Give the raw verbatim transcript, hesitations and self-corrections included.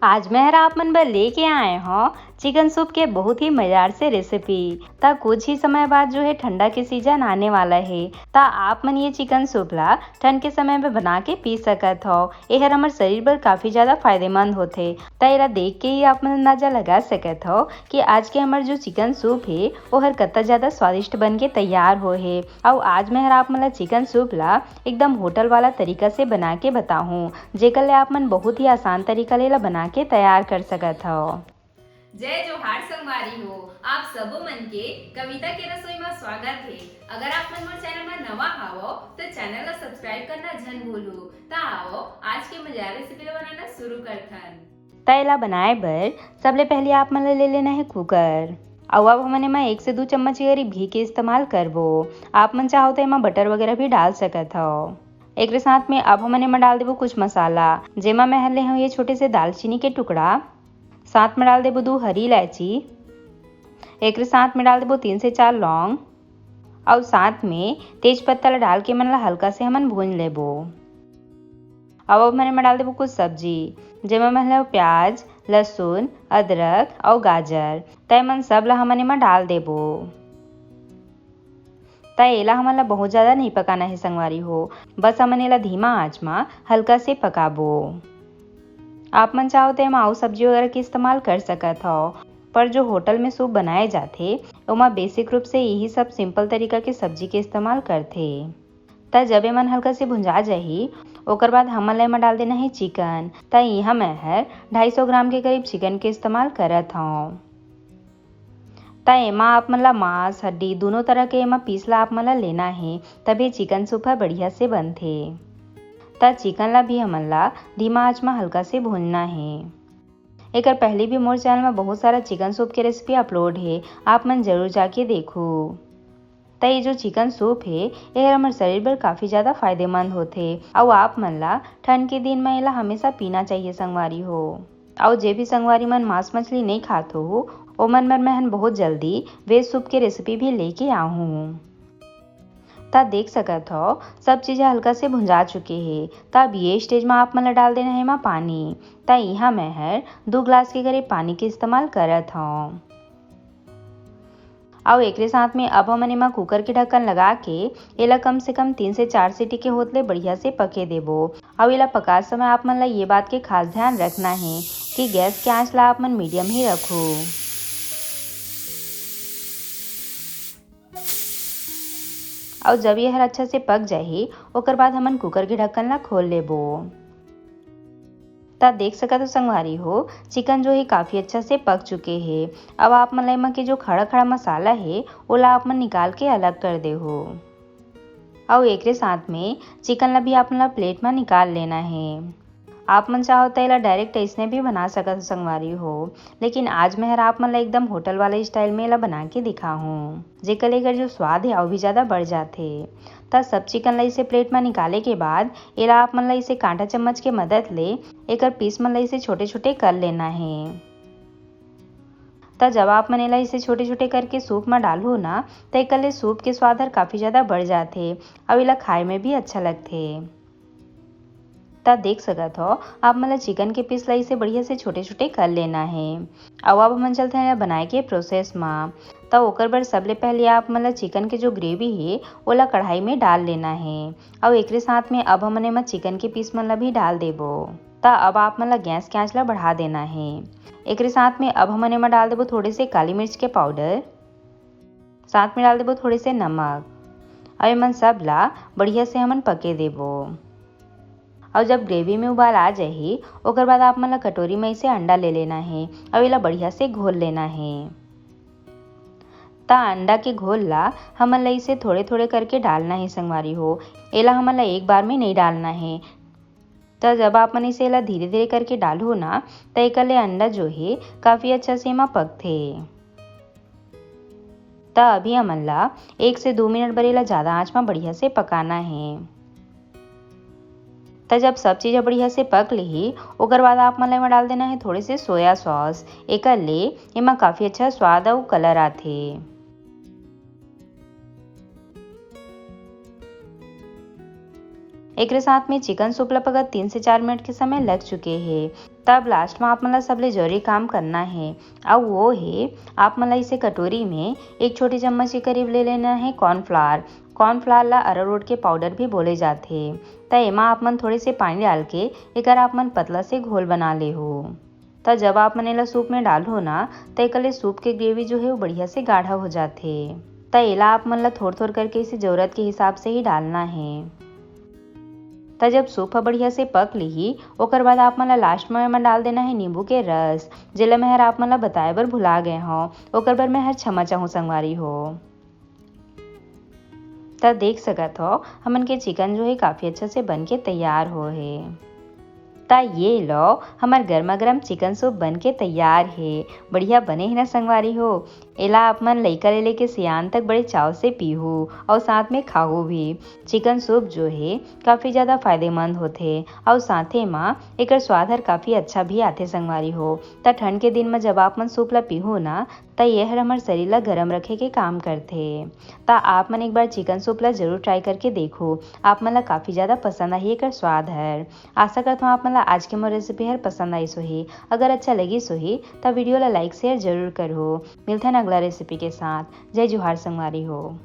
आज मैं हर आप मन बर लेके आए हौं चिकन सूप के बहुत ही मजेदार से रेसिपी। त कुछ ही समय बाद जो है ठंडा के सीजन आने वाला है, त आप मन ये चिकन सूप ला ठंड के समय में बना के पी सकत हव। एहर हमर शरीर बर काफी ज्यादा फायदेमंद होथे। त एला देख के ही आप मन अंदाजा लगा सकत हव कि आज के हमर जो चिकन सूप हे, ओहर कत्ता ज्यादा स्वादिष्ट बन के तैयार होए हे। अउ आज मैं हर आप मन ला चिकन सूप ला एकदम होटल वाला तरीका से बना के बताहूँ, जेकर ले आप मन बहुत ही आसान तरीका ले एला बना के तैयार कर सकत हव। जय जोहार संगवारी हो, आप सबो मन के कविता के रसोई म स्वागत हे। अगर आप मन मोर चैनल म नवा हावव, त चैनल ला सब्सक्राइब करना झन भूलू। त आवव, आज के मजेदार रेसिपी ला बनाना शुरू करथन। त एला बनाए बर सबले पहले आप मन ला ले लेना हे कुकर। अउ अब हमन एमा एक से दू चम्मच के करीब घी के इस्तेमाल करबो। आप मन चाहो त एमा बटर वगैरह भी डाल सकत हव। एकरे साथ में अब हमन एमा डाल देबो कुछ मसाला, जेमा मैं हर ले हूँ ये छोटे से दालचीनी के टुकड़ा, साथ में डाल देबो दू हरी इलायची, एकरे साथ में डाल देबो तीन से चार लौंग, अउ साथ में तेज पत्ता ला डाल के मन ला हल्का से हमन भून लेबो। अब हमन एमा डाल देबो कुछ सब्जी, जेमा मैं हर ले प्याज, लहसुन, अदरक अउ गाजर, त एमन सब ला हमन एमा डाल देबो। त एला हमन ला बहुत ज्यादा नहीं पकाना हे संगवारी हो, बस हमन एला धीमा आंच मा हल्का से पकाबो। आप मन चाहो त एमा अउ सब्जी वगैरह के इस्तेमाल कर सकत हव, पर जो होटल में सूप बनाए जाथे, ओमा बेसिक रूप से यही सब सिंपल तरीका के सब्जी के इस्तेमाल करथे। त जब एमन हल्का से भुंजा जाही, ओकर बाद हमन ला एमा डाल देना हे चिकन। त इहाँ मैं हर ढाई सौ ग्राम के करीब चिकन के इस्तेमाल करत हव। त एमा आप मन ला मांस, हड्डी, दूनों तरह के एमा पीस ला आप मन ला लेना हे, तभे चिकन सूप ह बढ़िया से बनथे। त चिकन ला भी हमन ला धीमा आंच म हल्का से भूनना हे। एकर पहले भी मोर चैनल म बहुत सारा चिकन सूप के रेसिपी अपलोड हे, आप मन जरूर जाके देखू। त ये जो चिकन सूप हे, एहर हमर शरीर बर काफी ज्यादा फायदेमंद होथे, अउ आप मन ला ठंड के दिन म एला हमेशा पीना चाहिए संगवारी हो। अउ जे भी संगवारी मन मांस मछली नइ खात हो, ओमन बर मैं हन बहुत जल्दी वेज सूप के रेसिपी भी लेके आहूँ। त देख सकत हव, सब चीज ह हल्का से भुंजा चुके हे। त अब ये स्टेज म आप मन ला डाल देना हे एमा पानी। त इहाँ मैं हर दू गिलास के करीब पानी के इस्तेमाल करत हव। अउ एकरे साथ में अब हमन एमा कुकर के ढक्कन लगा के एला कम से कम तीन से चार सीटी के होत ले बढ़िया से पके देबो। अउ एला पकात समय आप मन ला ये बात के खास ध्यान रखना हे कि गैस के आंच ला आप मन मीडियम ही रखू। अउ जब ये हर अच्छा से पक जाही, ओकर बाद हमन कुकर के ढक्कन ला खोल लेबो। त देख सकत हो संगवारी हो, चिकन जो हे काफी अच्छा से पक चुके हे। अब आप मन ला एमा के जो खड़ा-खड़ा मसाला हे, ओला आप मन निकाल के अलग कर देहू। अउ एकरे साथ में चिकन ला भी आप मन ला प्लेट म निकाल लेना हे। आप मन चाहो त एला डायरेक्ट अइसने भी बना सकत हो संगवारी हो, लेकिन आज मैं हर आप मन ला एकदम होटल वाला स्टाइल में एला बना के दिखाहूँ, जेकर ले एकर जो स्वाद हे, अउ भी ज्यादा बढ़ जाथे। त सब चिकन ला इसे प्लेट म निकाले के बाद एला आप मन ला इसे कांटा चम्मच के मदद ले एकर पीस मन ला इसे छोटे-छोटे कर लेना हे। त जब आप मन एला इसे छोटे-छोटे करके सूप म डालहू ना, त एकर ले सूप के स्वाद हर काफी ज्यादा बढ़ जाथे अउ एला खाए में भी अच्छा लगथे। त देख सकत हो, आप मन ला चिकन के पीस ला इसे बढ़िया से छोटे-छोटे कर लेना हे। अउ अब हमन चलथन एला बनाए के प्रोसेस म। त ओकर बर सबले पहले आप मन ला चिकन के जो ग्रेवी हे, ओला कढ़ाई में डाल लेना हे। अउ एकरे साथ में अब हमन एमा चिकन के पीस मन ला भी डाल देबो। त अब आप मन ला गैस के आंच ला बढ़ा देना हे। एकरे साथ में अब हमन एमा डाल देबो थोड़े से काली मिर्च के पाउडर, साथ में डाल देबो थोड़े से नमक। अब एमन सब ला बढ़िया से हमन पके देबो। अउ जब ग्रेवी में उबाल आ जाही, ओकर बाद आप मन ला कटोरी में इसे अंडा ले लेना हे अउ एला बढ़िया से घोल लेना हे। त अंडा के घोल ला हमन ला इसे थोड़े-थोड़े करके डालना हे संगवारी हो, एला हमन ला एक बार में नहीं डालना हे। त जब आप मन इसे एला धीरे-धीरे करके डालहू ना, त एकर ले अंडा जो हे काफी अच्छा से एमा पकथे। त अभी हमन ला एक से दू मिनट बर एला ज्यादा आंच म बढ़िया से पकाना हे। त जब सब चीज ह बढ़िया से पक लिही, ओकर बाद आप मन ला एमा डाल देना हे थोड़े से सोया सॉस। एकर ले एमा काफी अच्छा स्वाद अउ कलर आथे। एकरे साथ में चिकन सूप ला पकत तीन से चार मिनट के समय लग चुके हे। तब लास्ट में आप मन ला सबले जरूरी काम करना हे, अउ वो हे आप मन ला इसे कटोरी में एक छोटी चम्मच के करीब ले लेना हे कॉर्नफ्लावर। कॉर्नफ्लावर ला अरारोट के पाउडर भी बोले जाथे। त एमा आप मन थोड़े से पानी डाल के एकर आप मन पतला से घोल बना लेहू। त जब आप मन एला सूप में डालहू ना, त एकर ले सूप के ग्रेवी जो हे वो बढ़िया से गाढ़ा हो जाथे। त एला आप मन ला थोड़ थोड़ करके इसे जरूरत के हिसाब से ही डालना हे। त जब सूप ह बढ़िया से पक लिही, ओकर बाद आप मन ला लास्ट में एमा डाल देना हे नींबू के रस, जेला मैं हर आप मन ला बताए बर भुला गए हौं, ओकर बर मैं हर क्षमा चाहूँ संगवारी हो। त देख सकत हो, हमन के चिकन जो हे काफी अच्छा से बन के तैयार हो हे। त ये लो, हमर गर्मा गर्म चिकन सूप बन के तैयार हे। बढ़िया बने हे ना संगवारी हो? एला आप मन लइका ले लेके सियान तक बड़े चाव से पीहू अउ साथ में खाहू भी। चिकन सूप जो हे काफी ज्यादा फायदेमंद होथे अउ साथे म एकर स्वाद हर काफी अच्छा भी आथे संगवारी हो। त ठंड के दिन म जब आप मन सूप ला पीहू ना, त ये हर हमर शरीर ला गरम रखे के काम करथे। त आप मन एक बार चिकन सूप ला जरूर ट्राई करके देखो, आप मन ला काफी ज्यादा पसंद आही एकर स्वाद हर। आशा करत हूँ आप मन ला आज के मोर रेसिपी हर पसंद आइस होही। अगर अच्छा लगिस होही त वीडियो ला लाइक शेयर जरूर करहू। मिलथन अगला रेसिपी के साथ। जय जोहार संगवारी हो।